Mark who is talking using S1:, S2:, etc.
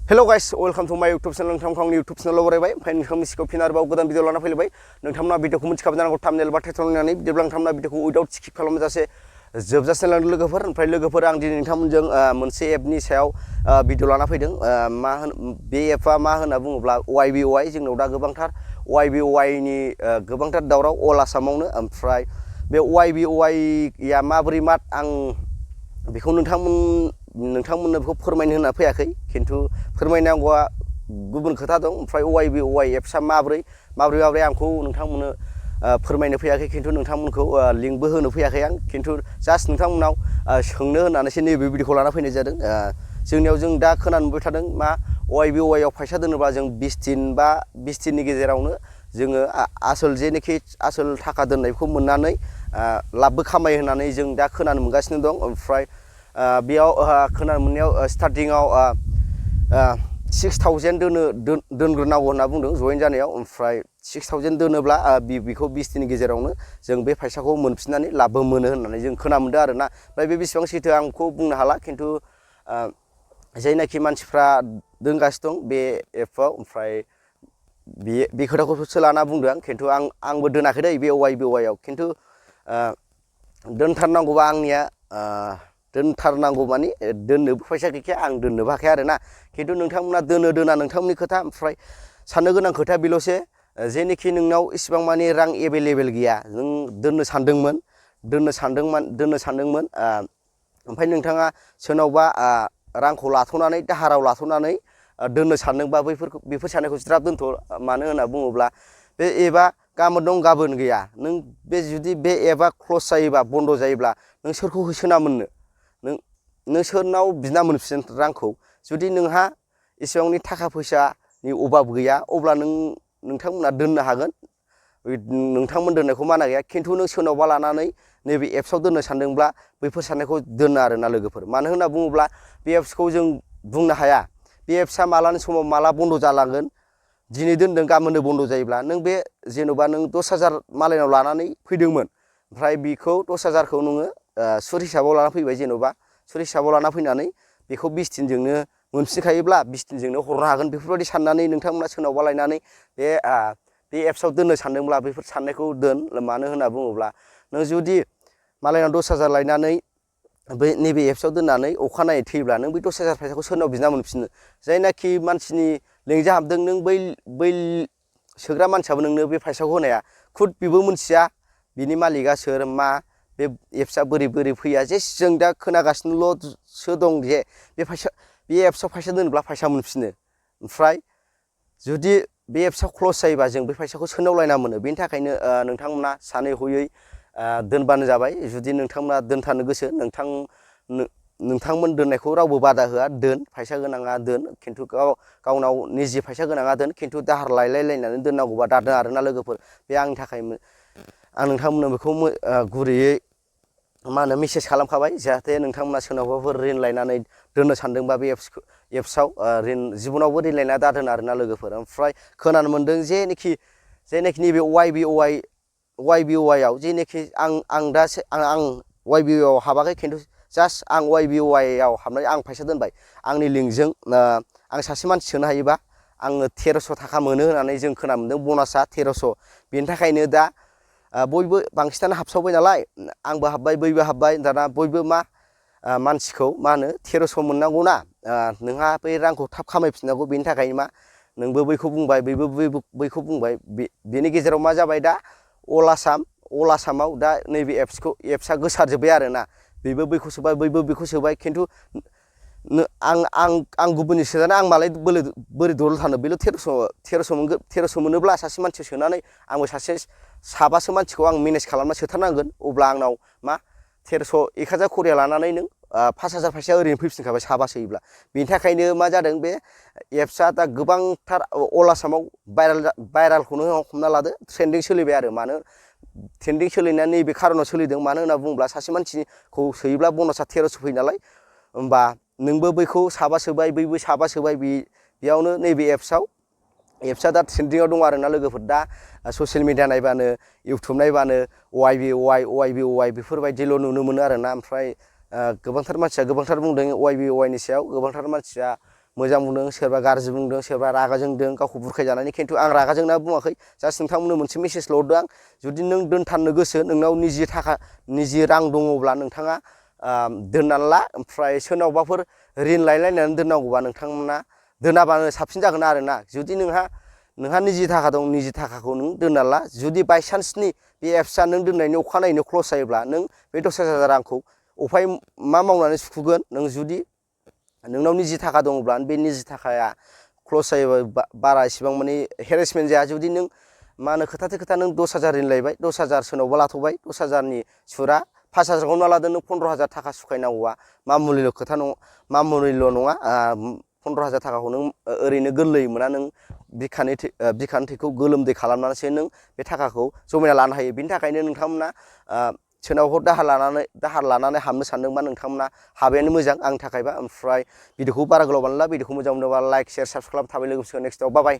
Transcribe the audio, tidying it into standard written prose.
S1: Hello guys, welcome to my YouTube channel. नोंथांनि YouTube channel आव बरायबाय ओमफ्राय नोंथांनि सिगाङाव फिन आरोबाव गोदान भिडिअ लाना फैलायबाय नोंथांमोना भिडिअखौ मिथिखाबाय जानांगौ थाम्बनेल बा टाइटल नायनानै बिदिब्ला नोंथांमोना भिडिअखौ उइदाउट स्किप खालामजासे जोबजासे लांदों लोगोफोर ओमफ्राय लोगोफोर आं दिनै नोंथांमोनजों मोनसे एपनि सायाव भिडिअ लाना फैदों मा होन बे एपआ मा होनना बुङोब्ला YBY जोंनाव दा गोबांथार YBY नि गोबांथार दावराव अल आसामावनो ओमफ्राय बे YBY या माबोरै मा आं बेखौ नोंथांमोननो बेखौ फोरमायनो होनना फैयाखै खिन्थु फोरमायनांगौआ गुबुन खोथा दं ओमफ्राय YBY एप्सआ माबोरै आंखौ नोंथांमोननो फोरमायनो फैयाखै खिन्थु नोंथांमोनखौ लिंकबो होनो फैयाखै आं खिन्थु जास्ट नोंथांमोनाव सोंनो होननानैसो नैबे भिडिअखौ लाना फैनाय जादों जोंनियाव जों दा खोनानो मोनबाय थादों मा YBY आव फैसा दोनोब्ला जों 20 दिन बा 20 दिननि गेजेरावनो जोङो जेनोखि आसोल थाखा दोननायखौ मोननानै लाबबो खामायो होननानै जों दा खोनानो मोनगासिनो दं ओमफ्राय बेयाव खोनानो मोननायाव स्टार्टिंआव 6000 दोनग्रोनांगौ होनना बुंदों जइन जानायाव ओमफ्राय 6000 दोनोब्ला बेखौ 20 दिननि गेजेरावनो जों बे फैसाखौ मोनफिननानै लाबबो मोनो होननानै जों खोनानो मोनदों आरोना ओमफ्राय बे बेसेबां सैथो आं बेखौ बुंनो हाला खिन्थु जायनाखि मानसिफ्रा दोनगासिनो दं बे एपआव ओमफ्राय बे खोथाखौसो लाना बुंदों आं खिन्थु आंबो दोनाखै दै बे YBY आव खिन्थु दोनथारनांगौबा आंनिया दोनथारनांगौ माने दोननोबो फैसा गैखाया आं दोननोबो हाखाया आरोना खिन्थु नोंथांमोना दोना नोंथांमोननि खोथा ओमफ्राय साननो गोनां खोथाया बेल'सो जेनोखि नोंनाव इसिबां माने रां एभेलेबेल गैया नों दोननो सानदोंमोन ओमफ्राय नोंथाङा सोरनावबा रांखौ लाथ'नानै दाहाराव लाथ'नानै दोननो सानदोंबा बेफोर साननायखौ ज्राब दोनथ' मानो होनना बुङोब्ला बे एपआ गाबोन दं गाबोन गैया नों जुदि बे एपआ क्ल'ज जायोबा बन्द' जायोब्ला नों सोरखौ होसोना मोननो नों सोरनाव बिना मोनफिन रांखौ जुदि नोंहा एसेबांनि थाखा फैसानि अभाब गैया अब्ला नोंथांमोना दोननो हागोन नोंथांमोन दोननायखौ माना गैया खिन्थु नों सोरनावबा लानानै नैबे एप्सआव दोननो सानदोंब्ला बैफोर साननायखौ दोनो आरोना लोगोफोर मानो होनना बुङोब्ला बे एप्सखौ जों बुंनो हाया बे एप्सआ मालानि समाव माला बन्द' जालांगोन दिनै दोनदों गाबोननो बन्द' जायोब्ला नों बे जेन'बा नों 10,000 मालायनाव लानानै फैदोंमोन ओमफ्राय बेखौ 10,000खौ नोङो सुद हिसाबाव लाना फैबाय जेन'बा सुद हिसाबाव लाना फैनानै बेखौ 20 दिनजोंनो मोनफिनखायोब्ला 20 दिनजोंनो हरनो हागोन बेफोरबायदि साननानै नोंथांमोना सोरनावबा लायनानै बे एप्सआव दोननो सानदोंब्ला बेफोर साननायखौ दोन मानो होनना बुङोब्ला नों जुदि मालायनाव 10,000 लायनानै नैबे एप्सआव दोननानै अखानायै थैब्ला नों बै 10,000 फैसाखौ सोरनाव बिना मोनफिननो जायनाखि मानसिनि लिंजाहाबदों नों बै सोग्रा मानसियाबो नोंनो बे फैसाखौ होनाया खुद बेबो मोनथिया बिनि मालिकआ सोर मा बे एप्सआ बोरै फैया जे जों दा खोनागासिनोल'सो दं जे बे एप्सआव फैसा दोनोब्ला फैसा मोनफिनो ओमफ्राय जुदि बे एप्सआव क्ल'ज जायोबा जों बे फैसाखौ सोरनाव लायना मोनो बेनि थाखायनो नोंथांमोना सानै हयै दोनबानो जाबाय जुदि नोंथांमोना दोनथारनो गोसो नोंथांमोन दोननायखौ रावबो बादा होआ दोन फैसा गोनाङा दोन खिन्थु गावनाव निजे फैसा गोनाङा दोन खिन्थु दाहार लायलायनानै दोननांगौबा दादों आरोना लोगोफोर बे आंनि थाखाय आं नोंथांमोननो बेखौ गुरैयै मा होनो मेसेज खालामखाबाय जाहाथे नोंथांमोना सोरनावबाफोर रिन लायनानै दोननो सानदोंबा बे एप्सआव जिबनावबो रिन लायना दादोन आरोना लोगोफोर ओमफ्राय खोनानो मोनदों जेनोखि नैबे YBY आव जेनोखि आं YBY आव हाबाखै खिन्थु जास्ट आं YBY आव हाबनानै आं फैसा दोनबाय आंनि लिंकजों आं सासे मानसि सोनो हायोबा आङो 1300 थाखा मोनो होननानै जों खोनानो मोनदों बनासआ 1300 बेनि थाखायनो दा बयबो बांसिनानो हाबसावबाय नालाय आंबो हाबबाय बयबो हाबबाय दाना बयबो मानसिखौ मा होनो 1300 मोननांगौ ना नोंहा बै रांखौ थाब खामायफिननांगौ बेनि थाखायनो नोंबो बैखौ बुंबाय बैखौ बुंबाय बेनि गेजेराव मा जाबाय दा अल आसामाव दा नैबे एप्सआ गोसारजोब्बाय आरोना बेबो बैखौ सोबाय बैबो बेखौ सोबाय खिन्थु आं गुबुननि सोनानै आं मालाय बोरै दलर थानो बेल' 1300 मोनोब्ला सासे मानसि सोनानै आंबो साबासो मानसिखौ आं मेनेज खालामना सोथारनांगोन अब्ला आंनाव मा 1300 1000 खरिया लानानै नों 5000 फैसाया ओरैनो फैफिनखाबाय साबा सोयोब्ला बेनि थाखायनो मा जादों बे एप्सआ दा गोबांथार अल आसामाव भाइरालखौनो हमना लादो ट्रेन्डिं सोलिबाय आरो ट्रेन्डिं सोलिनाया नैबे खारनाव सोलिदों मानो होनना बुङोब्ला सासे मानसिखौ सोयोब्ला बनासआ 1300 फैयो नालाय होमबा नोंबो बैखौ साबा सोबाय बैबो साबा सोबाय बेयावनो नैबे एप्सआ दा ट्रेन्डिंआव दं आरोना लोगोफोर दा ससियेल मिडिया नायबानो इउटुब नायबानो YBY बेफोरबायदिल' नुनो मोनो आरोना ओमफ्राय गोबांथार मानसिया गोबांथार बुंदों YBY नि सायाव गोबांथार मानसिया मोजां बुंदों सोरबा गाज्रि बुंदों सोरबा रागा जोंदों गावखौ बुरखायजानायनि खिन्थु आं रागा जोंना बुङाखै जास्ट नोंथांमोननो मोनसे मेसेजल' हरदों आं जुदि नों दोनथारनो गोसो नोंनाव निजि रां दङब्ला नोंथाङा दोननानै ला ओमफ्राय सोरनावबाफोर रिन लायलायनानै दोननांगौबा नोंथांमोना दोनाबानो साबसिन जागोन आरोना जुदि नोंहा निजि थाखा दं निजि थाखाखौ नों दोनना ला जुदि बायसान्सनि बे एप्सआ नों दोननायनि अखानायैनो क्ल'स जायोब्ला नों बे 10,000 रांखौ उफाय मा मावनानै सुख'गोन नों जुदि नोंनाव निजि थाखा दङब्ला बे निजि थाखाया क्ल'स जायोबा बारा इसेबां माने हेरेसमेन्ट जाया जुदि नों मा होनो खोथा नों 10,000 रिन लायबाय 10,000 सोरनावबा लाथ'बाय 10,000नि सुरा 5,000खौनो लादों नों 15,000 थाखा सुखायनांगौआ मामुलिल' खोथा नङा मामुलिल' नङा 15,000 थाखाखौ नों ओरैनो गोरलैयै मोना नों बिखानि थैखौ गोलोमदै खालामनानैसो नों बे थाखाखौ जमायना लानो हायो बिनि थाखायनो नोंथांमोना सोरनावबा दाहार लानानै हाबनो सानदोंबा नोंथांमोना हाबायानो मोजां आंनि थाखायबा ओमफ्राय भिडिअखौ बारा गोलाव बानायला भिडिअखौ मोजां मोनोबा लाइक शेयार साबसक्राइब थाबाय लोगोसे नेक्स्टआव बाय